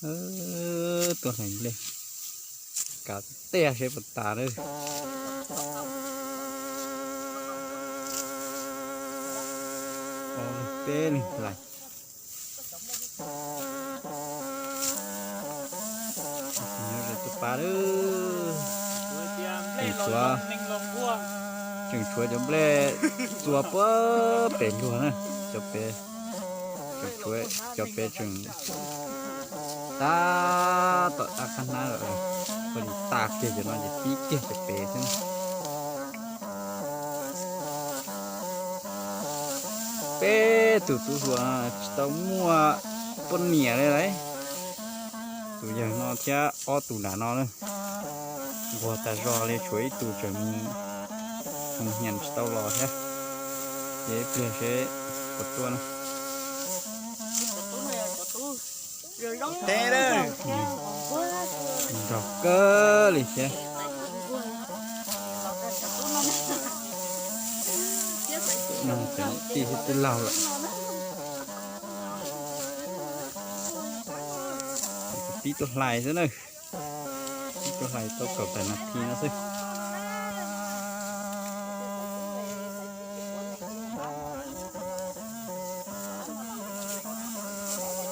Tuaj hlais nplej, kav tiag seb puas tas lawm. Peb leeg hlais. Nyob ze tuaj pab lawm. Tseem tshuav, tseem tshuav cov nplej txua puag pem luag na. Cov pem, tseem tshuav cov pem tseem tab tom tab qab hnab lawm. Ua li tas kiag cov no ces pib kiag cov pem xwb. Peb tus tub hluas tsis tau muaj poj niam li lauj. Tus yawg no thiab ob tus nram no na, nquag tas zog li, tshuav ib tus tseem mus hoo hnyas tsis tau los thiab. Ces ib pliag seb puas tuaj na. Nrog kawg li thiab. Cov tij twb laug lawm. Pib tuaj hlais xwb na. Pib tuaj hlais tau kaum tawm nas this no xwb.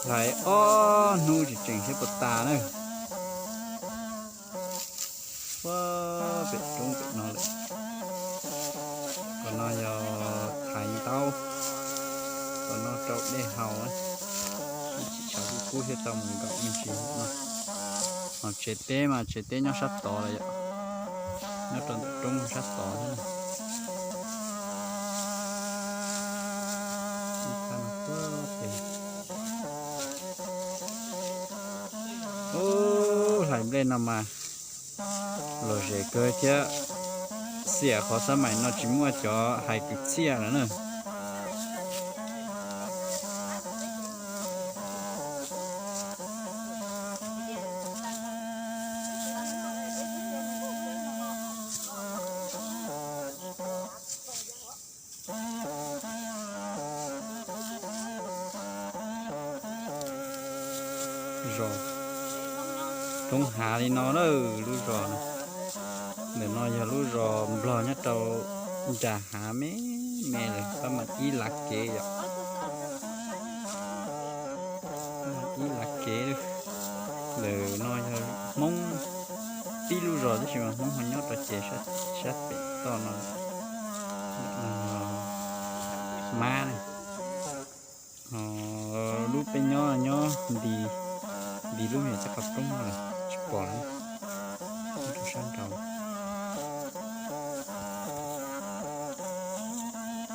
Hlais ob hnub tseem tseem seb puas tas na. Puag pem roob pem no lawm. Qhov no yog thaiv ntaub, qhov no rau dej haus. Tsis tshav kub kub thiaj tau mus nkaum me ntsis no. Ho tsev teb mas tsev teb nyob sab tod lawm yom, nyob rau ntawm roob sab tod thiab. Ub, hlais nplej no mas lom zem kawg thiab. Xiam qhov xab mais no tsis muaj cov hais kwv txhiaj lawm na. Zos roob hav li no na, lub zos no. Ntawm no yog lub zos nplog nyob rau nram hav me me lawm, tab mas ib lav kev yom. Ib lav kev. Ntawm no yog Hmoob tib lub zos tab sis mas Hmoob ho nyob rau ces sab pem toj no. Mab na. Lub peb nyob nyob nti, nti lub me caj qhov roob no lawm tsis pom lawm. Rau sab nraud.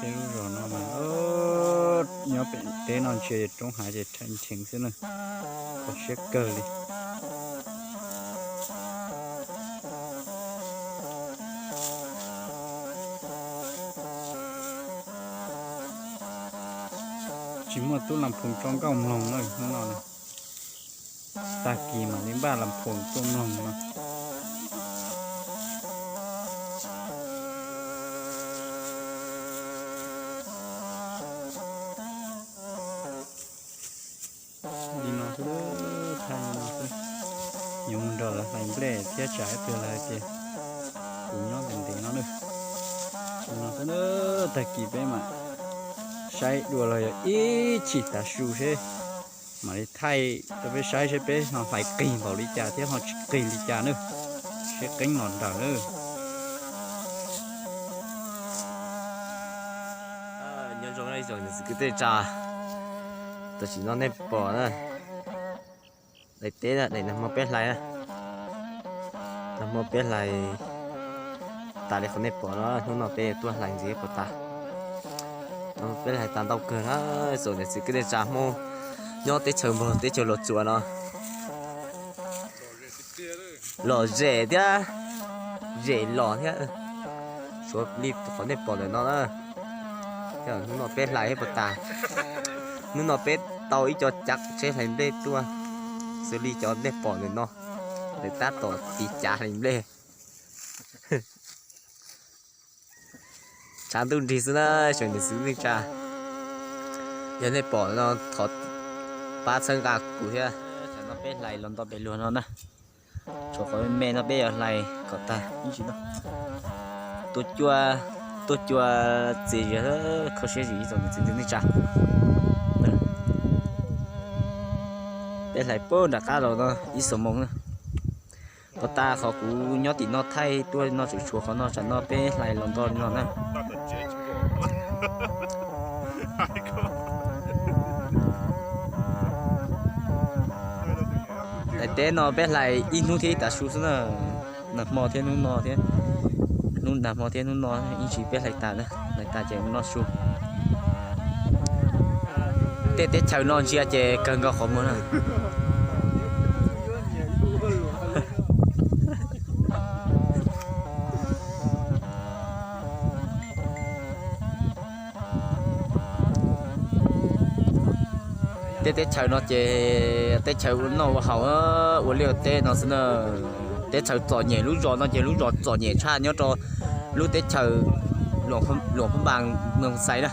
Peb lub zos no mas nyob pem teb no ntsia roob hav ces ncheev xwb na, kho siab kawg li. Tsis muaj tub las phoos tso nkauj mloog na hnub no na. Tag kis mam li npaj las phoos tuaj mloog no. Li no xwb, thaij li no xwb. Yuav mus nrog lawv hlais nplej thiab tsam ib pliag lawv hais tias kuv nyob ntev ntev no na. Li no xwb, tag kis peb mam saib dua los yog ib chim tav su seb mam li thaij rau peb saib seb peb ho hlais qig npaum li cas thiab ho tsis qig li cas na. Seb qeeb los nrawm na. Nyob zoo ib tsoom niam txiv kwv tij neej tsa, tam sim no nej pom na, daim teb na, daim nag hmo peb hlais na, nag hmo peb hlais tas li qhov nej pom no, hnub no peb tuaj hlais ntxiv puas tas. Peb hlais tas ntau kawg na, tsoom niam txiv kwv tij neej tsa Hmoob nyob teb chaws npog teb chaws Los Tsuas no. Lom zem thiab, zem los thiab. Suav li qhov nej pom ntawm no na. Hnub no peb hlais thiab puas tas. Hnub no peb tau ib co cav tsheb hlais nplej tuaj, xws li cov nej pom ntawm no, lawv tab tom tiv cav hlais nplej. Tshav ntuj nrig xwb na, tsoom niam txiv kwv tij neej tsa. Yog nej pom no thov pab txhawb nqa kuv thiab. No peb hlais los nto pem luag no na. Tshuav qhov me me no peb yuav hlais kom tag ib ntsis no. Tuaj cua, tuaj cua txias zias, kho siab zim ib tsoom niam txiv kwv tij neej tsa. Peb hlais puag nram qab los no ib xuab moos na. Puag ta qhov kuv nyob tim no thaij tuaj no tseem tshuav qhov no, tsam no peb hlais los nto li no na. Daim teb no peb hlais ib hnub thiab ib tav su xwb na. Nag hmo thiab hnub no thiab, hnub nag hmo thiab hnub no ib ntsis peb hlais tas na, hlais tas ces noj su. Tej teb chaws no ntsia ces kawg nkaus qhov muag na. Tej teb chaws no ces teb chaws ua noj ua haus, ua liaj ua teb no xwb na. Teb chaws txom nyem, lub zos no ces lub zos txom nyem tshaj nyob rau lub teb chaws Luam Phab Npas, Moos Xais na.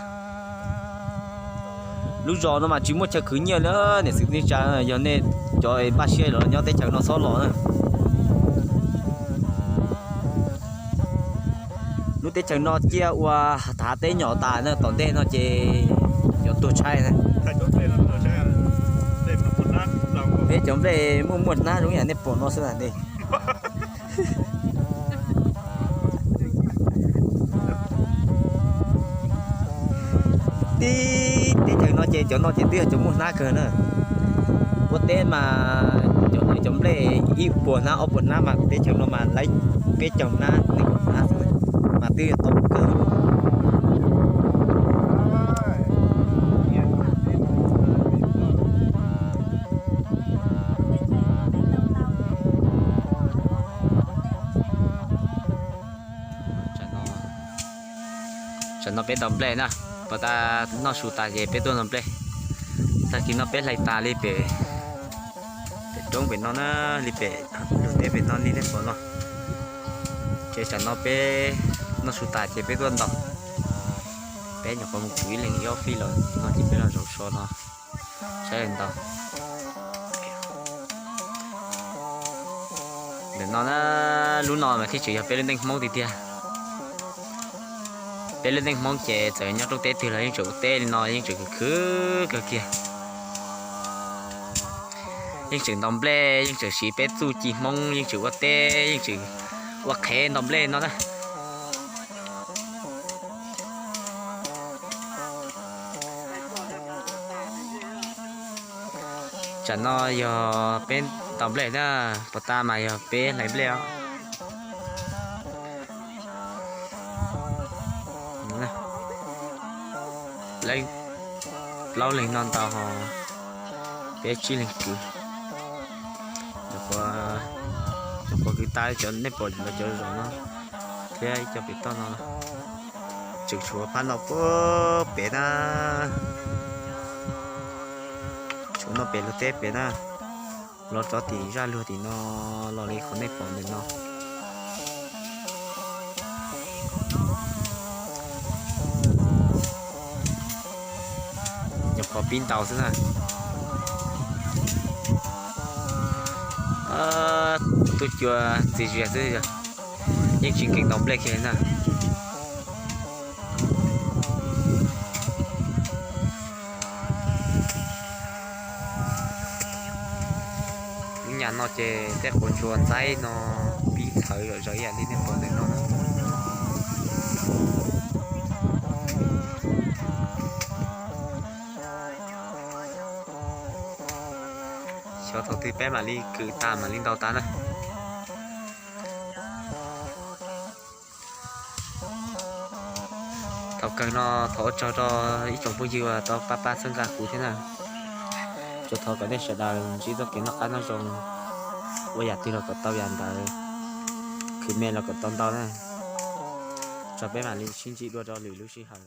Lub zos no mas tsis muaj chaw khwv nyiaj li, niam txiv kwv tij neej tsa, yog nej cov npaj siab los nyob teb chaws no txhob los na. Lub teb chaws no ciaj ua hav teb nyom tas na, tom ntej no ces yuav tuag tshaib na. Peb cov nplej muaj muaj hnab zoo yam nej pom no xwb na. Tib teb chaws no ces cov no ces twb yog cov muaj hnab kawg na. Ua teb mas cov, cov nplej ib puas hnab ob puas hnab mas teb chaws no mas laib peb caug hnab nees nkaum hnab xwb mas twb yog tau kawg. Tsam no peb ntaus nplej na, puag ta noj su tas ces peb tuaj ntaus nplej. Tag kis no peb hlais tas li pem, pem roob pem no na, li pem luag teb pem no li nej pom no. Ces tsam no peb noj su tas ces peb tuaj ntaus. Peb nyuam qhuav mus kwv ib leeg ib ob fij los no ces peb los zaum so no saib ntaus. Ntawm no na, lub no mas thiaj tseem yog peb lub neej Hmoob tiag tiag. Peb lub neej Hmoob ces txawm nyob roob teb twg los yeej tseem ua teb li no, yeej tseem khwv khwv kawg kiag. Yeej tseem ntaus nplej, yeej tseem siv peb txuj ci Hmoob, yeej tseem ua teb, yeej tseem ua qhev ntaus nplej no na. Tsam no yog peb ntaus nplej na, puag ta mas yog peb hlais nplej os. Leej plaub leeg no ntaus ho peb tsib leeg kwv. Nyuam qhuav kwv tas cov nej pom cov zaum no thiab ib co pem toj no. Tseem tshuav phab no puag pem na, tshuav no pem luag teb pem na. Los rov tim zaj luag tim no, los li qhov nej pom ntawm no. Nyuam qhuav pib ntaus xwb na. Tuaj cua txias zias xwb, yeej tsis nkees ntaus nplej kiag li na. Lub nyam no ces tej quav ntsuas ntxaib no pib txhawv zom zaws ib yam li nej pom ntawm no. Xyov thaum twg peb mam li kwv tas mam li ntaus tas na. Thaum kawg no thov ua tsaug rau ib tsoom phooj ywg uas tau pab pab txhawb nqa kuv thiab na. Tsuas thov kom nej sawv daws ntsib txoj kev noj qab nyob zoo, ua yam twg los kom tau yam ntawd, khwv me los kom tau ntau na. Tso peb mam li sib ntsib dua rau lwm lub sij hawm.